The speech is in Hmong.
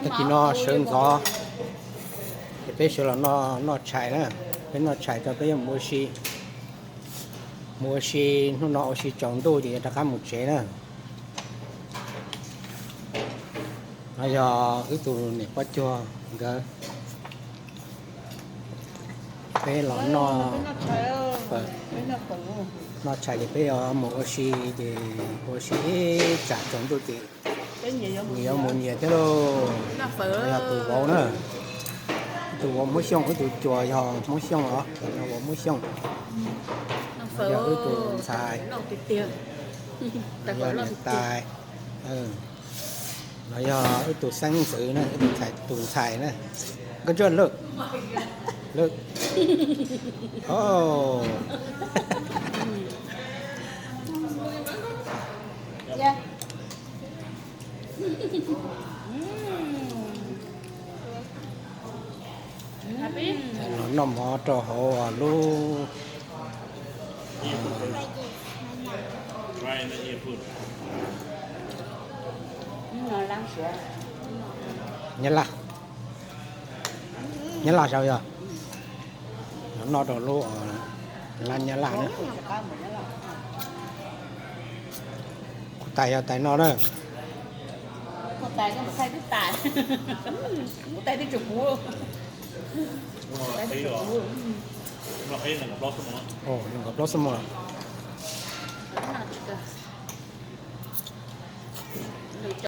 Tag kis no sawv ntxov ces peb sawv los noj tshais na. Peb noj tshais tso peb yuav mus ua si. Mus ua si, hnub no ua si tsaus ntuj ces yuav rov qab mus tsev na. No yog wb tus niam poj cuag nkawd. Peb los noj, noj tshais ces peb yuav mus ua si ces ua si ib tsam tsaus ntuj ces nyias yuav mus nyias thiab lauj. Yog tus vauv na, tus vauv Hmoob Xyooj, wb tus cuas yog Hmoob Xyooj os, vauv Hmoob Xyooj. Yog wb tus ntxhais, yog niam tais. No yog wb tus xeeb ntxwv na, wb tus ntxhais, tus ntxhais na. Nkauj Ntsuab Lwj, Lwj. Los noj mov rau hauv lub Nyab Laj, Nyab Laj saud yog. Los noj rau lub lab Nyab Laj na. Kuv tais yog tais no na. Nees nkaum plaub xuab moos lawm.